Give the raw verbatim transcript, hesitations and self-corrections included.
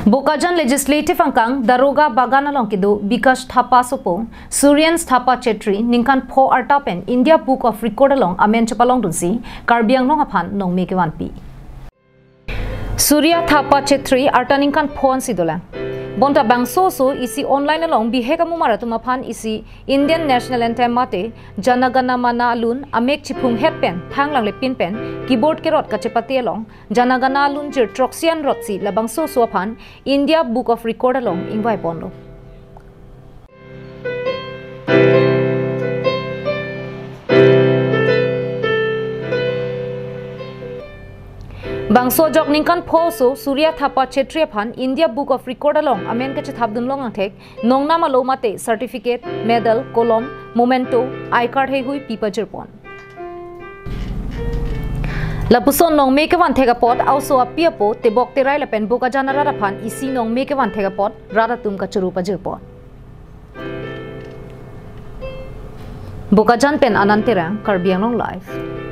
Bokajan Legislative angkang Daroga Bagan along kedo Bikash Thapa sopo Suryan Thapa Chetri ningkan pho arta pen India Book of Record along amen chepalongdunsi Karbi Anglong aphan nongme kevanpi. Surya Thapa Chetri arta ningkan pho ansi dolang. Bonta bangso oso isi online along bihek amumar atum aphan isi Indian National Anthem mate Jana Gana Mana alun amek chiphunghet pen thanglangle pin pen keyboard kerot kachepate along Jana Gana alun jir throksi an rotsi labangso oso aphan India Book of Record along ingvai ponlo. Bangso ajok ningkan pho oso Surya Thapa Chetri aphan India Book of Record along amen kachethapdun long angthek nongnam alo mate certificate, medal, kolom, memento, I card heihui pi pajirpon. Lapuson nongme kevanthek apot a-oso api apo, tebok terai lapen Bokajan arat aphan isi nongme kevanthek apot rat atum kachoro pajirpon. Bokajan pen Anand Terang, Karbi Anglong Live.